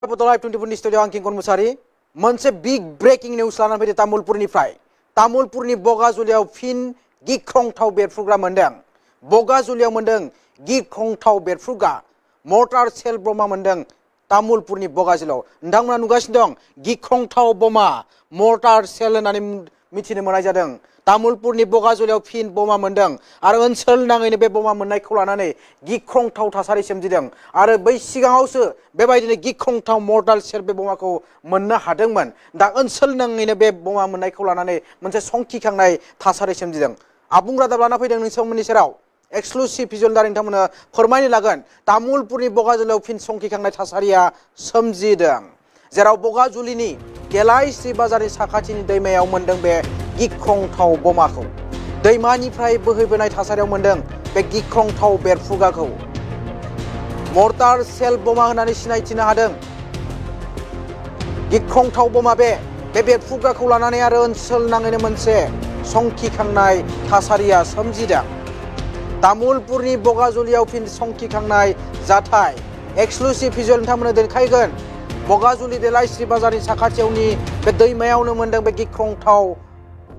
Bodo Live 24 studio आं किंकन मुसाहारि मोनसे big breaking news लानानै फैदों तामुलपुरनिफ्राय तामुलपुरनि बगाजुलियाव फिन गिख्रंथाव बेरफ्रुग्रा मोनदों बगाजुलियाव मोनदों गिख्रंथाव बेरफ्रुग्रा मर्टार सेल बमा मोनदों तामुलपुरनि बगाजुलियाव नोंथांमोना नुगासिनो दं गिख्रंथाव बमा मर्टार सेल होननानै मिथिनो मोननाय जादों तामुलपुरनि बगाजुलियाव फिन बमा मोनदों आरो ओनसोल नाङैनो बे बमा मोननायखौ लानानै गिख्रंथाव थासारि सोमजिदों आरो बै सिगाङावसो बेबायदिनो गिख्रंथाव मर्टार सेल बे बमाखौ मोननो हादोंमोन दा ओनसोल नाङैनो बे बमा मोननायखौ लानानै मोनसे संखिखांनाय थासारि सोमजिदों आबुं रादाब लाना फैदों नोंथांमोननि सेराव एक्सक्लुसिभ भिजुअल दारै नोंथांमोननो फोरमायनो लागोन तामुलपुरनि बगाजुलियाव फिन संखिखांनाय थासारिया सोमजिदों जेराव बगाजुलिनि गेलाइस्रि बाजारनि साखाथिनि दैमायाव मोनदों बे गिख्रंथाव बमाखौ दैमानिफ्राय बोहैबोनाय थासारियाव मोनदों बे गिख्रंथाव बेरफ्रुग्राखौ मर्टार सेल बमा होननानै सिनायथिनो हादों गिख्रंथाव बमा बे बेरफ्रुग्राखौ लानानै आरो ओनसोल नाङैनो मोनसे संखिखांनाय थासारिया सोमजिदों तामुलपुरनि बगाजुलियाव फिन संखिखांनाय जाथाय एक्सक्लुसिभ भिजुअल नोंथांमोननो देखायगोन बगाजुलि गेलाइस्रि बाजारनि साखाथियावनि बे दैमायावनो मोनदों बे गिख्रंथाव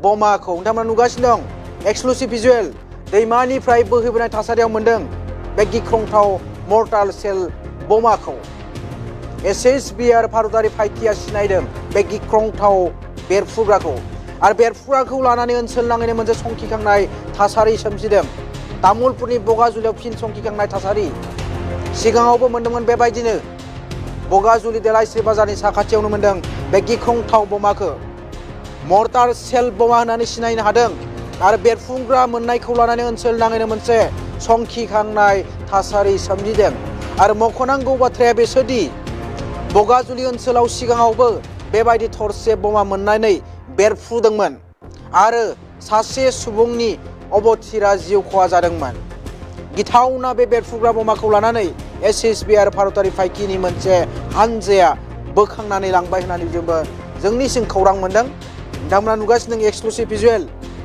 बमाखौ नोंथांमोना नुगासिनो दं एक्सक्लुसिभ भिजुअल दैमानिफ्राय बोहैबोनाय थासारियाव मोनदों बे गिख्रंथाव मर्टार सेल बमाखौ एसएसबि आरो भारतारि फायखिया सिनायदों बे गिख्रंथाव बेरफ्रुग्राखौ आरो बेरफ्रुग्राखौ लानानै ओनसोल नाङैनो मोनसे संखिखांनाय थासारि सोमजिदों तामुलपुरनि बगाजुलियाव फिन संखिखांनाय थासारि सिगाङावबो मोनदोंमोन बेबायदिनो बगाजुलि गेलाइस्रि बाजारनि साखाथियावनो मोनदों बे गिख्रंथाव बमाखौ मर्टार सेल बमा होननानै सिनायनो हादों आरो बेरफ्रुग्रा मोननायखौ लानानै ओनसोल नाङैनो मोनसे संखिखांनाय थासारि सोमजिदों आरो मख'नांगौ बाथ्राया बेसोदि बगाजुलि ओनसोलाव सिगाङावबो बेबायदि थरसे बमा मोननानै बेरफ्रुदोंमोन आरो सासे सुबुंनि अबथिरा जिउ खहा जादोंमोन गिथावना बे बेरफ्रुग्रा बमाखौ लानानै एसएसबि आरो भारतारि फायखिनि मोनसे हानजाया बोखांनानै लांबाय होननानै जोंनिसिम खौरां मोनदों नोंथांमोना नुगासिनो दं एक्सक्लुसिभ भिजुअल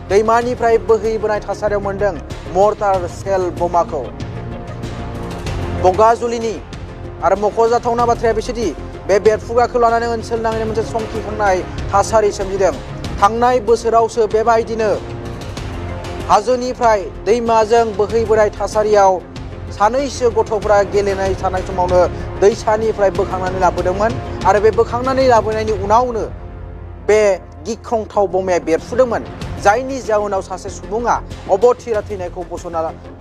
दैमानिफ्राय बोहैबोनाय थासारियाव मोनदों मर्टार सेल बमाखौ बगाजुलिनि आरो मख'जाथावना बाथ्राया बेसोदि बे बेरफ्रुग्राखौ लानानै ओनसोल नाङैनो मोनसे संखिखांनाय थासारि सोमजिदों थांनाय बोसोरावसो बेबायदिनो हाजोनिफ्राय दैमाजों बोहैबोनाय थासारियाव सानैसो गथ'फोरा गेलेनाय थानाय समावनो दैसानिफ्राय बोखांनानै लाबोदोंमोन आरो बे बोखांनानै लाबोनायनि उनावनो बे गिख्रंथाव बमाया बेरफ्रुदोंमोन जायनि जाउनाव सासे सुबुङा अबथिरा थैनायखौ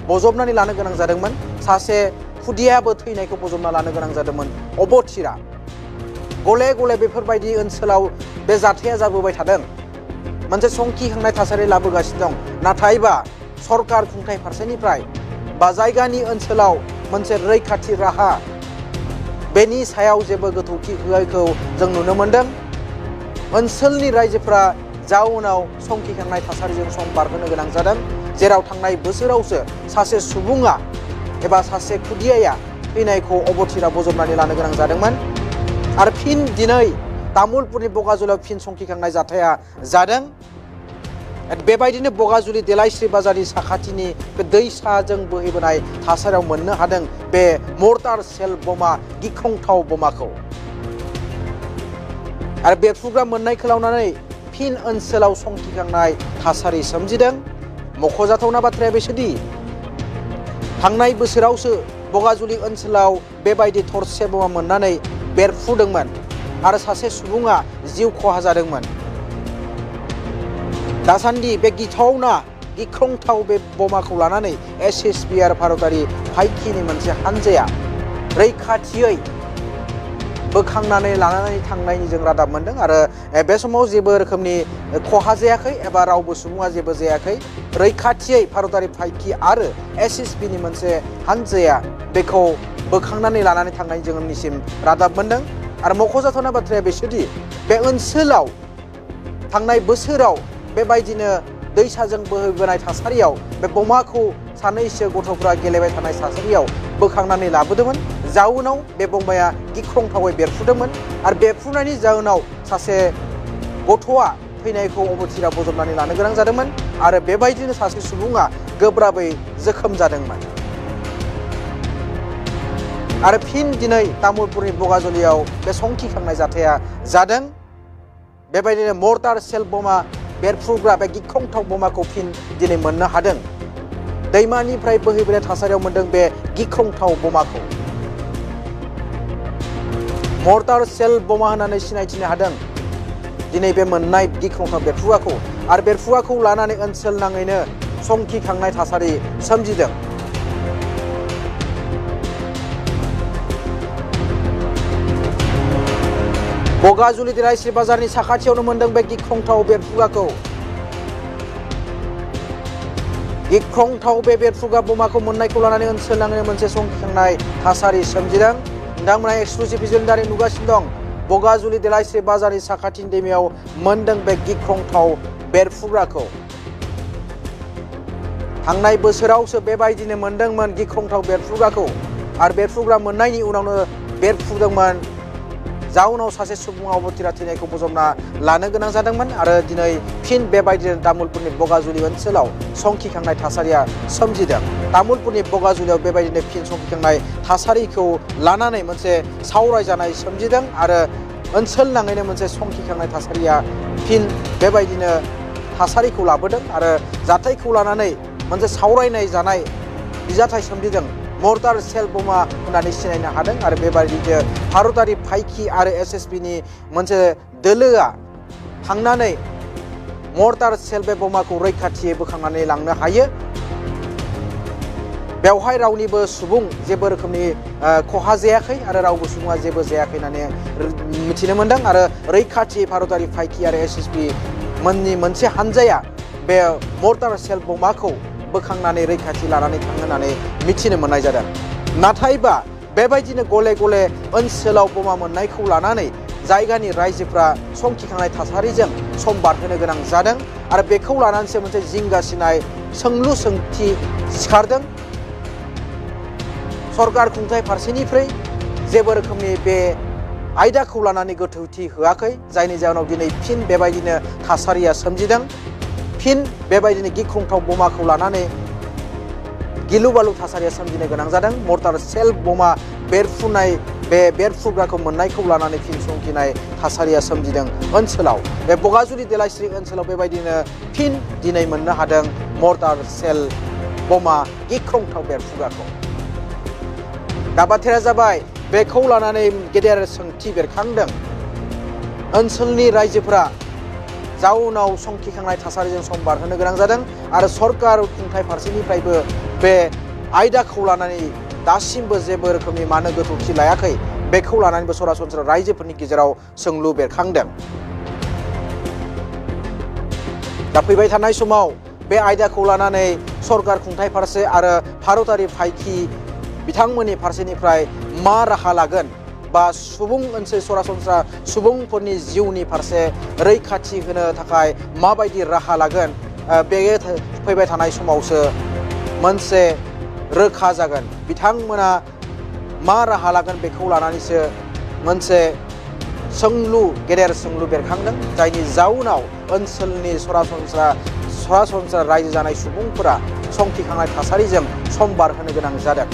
बजबनानै लानो गोनां जादोंमोन सासे खुदियाबो थैनायखौ बजबना लानो गोनां जादोंमोन अबथिरा गले गले बेफोरबायदि ओनसोलाव बे जाथाया जाबोबाय थादों मोनसे संखिखांनाय थासारि लाबोगासिनो दं नाथायबा सरकार खुंथाय फारसेनिफ्राय बा जायगानि ओनसोलाव मोनसे रैखाथि राहा बेनि सायाव जेबो गोथौथि होयैखौ जों नुनो मोनदों ओनसोलनि रायजोफोरा जाउनाव संखिखांनाय थासारिजों सम बारहोनो गोनां जादों जेराव थांनाय बोसोरावसो सासे सुबुङा एबा सासे खुदियाया थैनायखौ अबथिरा बजबनानै लानो गोनां जादोंमोन आरो फिन दिनै तामुलपुरनि बगाजुलियाव फिन संखिखांनाय जाथाया जादों बेबायदिनो बगाजुलि गेलाइस्रि बाजारनि साखाथिनि बे दैसाजों बोहैबोनाय थासारियाव मोननो हादों बे मर्टार सेल बमा गिख्रंथाव बमाखौ आरो बेरफ्रुग्रा मोननायखौ लानानै फिन ओनसोलाव संखिखांनाय थासारि सोमजिदों मख'जाथावना बाथ्राया बेसोदि थांनाय बोसोरावसो बगाजुलि ओनसोलाव बेबायदि थरसे बमा मोननानै बेरफ्रुदोंमोन आरो सासे सुबुङा जिउ खहा जादोंमोन दासान्दि बे गिख्रंथाव बे बमाखौ लानानै एसएसबि आरो भारतारि फायखिनि मोनसे हानजाया रैखाथियै बोखांनानै लानानै थांनायनि जों रादाब मोनदों आरो बे समाव जेबो रोखोमनि खहा जायाखै एबा रावबो सुबुङा जेबो जायाखै रैखाथियै भारतारि फायखि आरो एसएसबिनि मोनसे हानजाया बेखौ बोखांनानै लानानै थांनाय जोंनिसिम रादाब मोनदों आरो मख'जाथावना बाथ्राया बेसोदि बे ओनसोलाव थांनाय बोसोराव बेबायदिनो दैसाजों बोहैबोनाय थासारियाव बे बमाखौ सानैसो गथ'फोरा गेलेबाय थानाय थासारियाव बोखांनानै लाबोदोंमोन जाउनाव बे बमाया गिख्रंथावै बेरफ्रुदोंमोन आरो बेरफ्रुनायनि जाउनाव सासे गथ'आ थैनायखौ अबथिरा बजबनानै लानो गोनां जादोंमोन आरो बेबायदिनो सासे सुबुङा गोब्राबै जोखोम जादोंमोन आरो फिन दिनै तामुलपुरनि बगाजुलियाव बे संखिखांनाय जाथाया जादों। बेबायदिनो मर्टार सेल बमा बेरफ्रुग्रा बे गिख्रंथाव बमाखौ फिन दिनै मोननो हादों। दैमानिफ्राय बोहैबोनाय थासारियाव मोनदों बे गिख्रंथाव बमाखौ। मर्टार सेल बमा होननानै सिनायथिनो हादों दिनै बे मोननाय गिख्रंथाव बेरफ्रुग्राखौ। आरो बेरफ्रुग्राखौ लानानै ओनसोल नाङैनो संखिखांनाय थासारि सोमजिदों। बगाजुलि दिरायस्रि बाजारनि साखाथियावनो मोनदों बे गिख्रंथाव बेरफ्रुग्राखौ। गिख्रंथाव बे बेरफ्रुग्रा बमाखौ मोननायखौ लानानै ओनसोल नाङैनो मोनसे संखिखांनाय थासारि सोमजिदों। नोंथांमोना एक्सक्लुसिभ भिजन दारै नुगासिनो दं। बगाजुलि दिरायस्रि बाजारनि साखाथिनि दैमायाव मोनदों बे गिख्रंथाव बेरफ्रुग्राखौ। थांनाय बोसोरावसो बेबायदिनो मोनदोंमोन गिख्रंथाव बेरफ्रुग्राखौ। आरो बेरफ्रुग्रा मोननायनि उनावनो बेरफ्रुदोंमोन। जाउनाव सासे सुबुङा अबथिरा थैनायखौ बजबना लानो गोनां जादोंमोन। आरो दिनै फिन बेबायदिनो तामुलपुरनि बगाजुलि ओनसोलाव संखिखांनाय थासारिया सोमजिदों। तामुलपुरनि बगाजुलियाव बेबायदिनो फिन संखिखांनाय थासारिखौ लानानै मोनसे सावरायजानाय सोमजिदों। आरो ओनसोल नाङैनो मोनसे संखिखांनाय थासारिया फिन बेबायदिनो थासारिखौ लाबोदों। आरो जाथायखौ लानानै मोनसे सावरायनाय जानाय बिजाथाय सोमजिदों। मर्टार सेल बमा होननानै सिनायनो हादों। आरो बेबायदिनो भारतारि फायखि आरो एसएसबिनि मोनसे दोलोआ थांनानै मर्टार सेल बे बमाखौ रैखाथियै बोखांनानै लांनो हायो। बेवहाय रावनिबो सुबुं जेबो रोखोमनि खहा जायाखै आरो रावबो सुबुङा जेबो जायाखै होननानै मिथिनो मोन्दों। आरो रैखाथि भारतारि फायखि आरो एसएसबि मोननि मोनसे हानजाया बे मर्टार सेल बमाखौ बोखांनानै रैखाथि लानानै थाङो होननानै मिथिनो मोननाय जादों। नाथायबा बेबायदिनो गले गले ओनसोलाव बमा मोननायखौ लानानै जायगानि रायजोफ्रा संखिखांनाय थासारिजों सम बारहोनो गोनां जादों। आरो बेखौ लानानैसो मोनसे जिंगासिनाय सोंलु सोंथि सिखारदों। सरकार खुंथाय फारसेनिफ्राय जेबो रोखोमनि बे आयदाखौ लानानै गोथौथि होआखै। जायनि जाहोनाव दिनै फिन बेबायदिनो थासारिया सोमजिदों। फिन बेबायदिनो गिख्रंथाव बमाखौ लानानै गिलु बालु थासारिया सोमजिनो गोनां जादों। मर्टार सेल बमा बेरफ्रुनाय बे बेरफ्रुग्राखौ मोननायखौ लानानै फिन संखिनाय थासारिया सोमजिदों ओनसोलाव। बे बगाजुलि दिरायस्रि ओनसोलाव बेबायदिनो फिन दिनै मोननो हादों मर्टार सेल बमा गिख्रंथाव बेरफ्रुग्राखौ। दा बाथ्राया जाबाय बेखौ लानानै गेदेर सोंथि बेरखांदों। ओनसोलनि रायजोफोरा जाउनाव संखिखांनाय थासारिजों सम बारहोनो गोनां जादों। आरो सरकार खुंथाय फारसेनिफ्रायबो बे आयदाखौ लानानै दासिमबो जेबो रोखोमनि मानो गोथौथि लायाखै। बेखौ लानानैबो सरासनस्रा रायजोफोरनि गेजेराव सोंलु बेरखांदों। दा फैबाय थानाय समाव बे आयदाखौ लानानै सरकार खुंथाय फारसे आरो भारतारि फायखि बिथांमोननि फारसेनिफ्राय मा राहा लागोन बा सुबुं ओनसोल सरासनस्रा सुबुंफोरनि जिउनि फारसे रैखाथि होनो थाखाय माबायदि राहा लागोन बे फैबाय थानाय समावसो मोनसे रोखा जागोन। बिथांमोना मा राहा लागोन बेखौ लानानैसो मोनसे गेदेर सोंलु बेरखांदों। जायनि जाउनाव ओनसोलनि सरासनस्रा रायजो जानाय सुबुंफोरा संखिखांनाय थासारिजों सम बारहोनो गोनां जादों।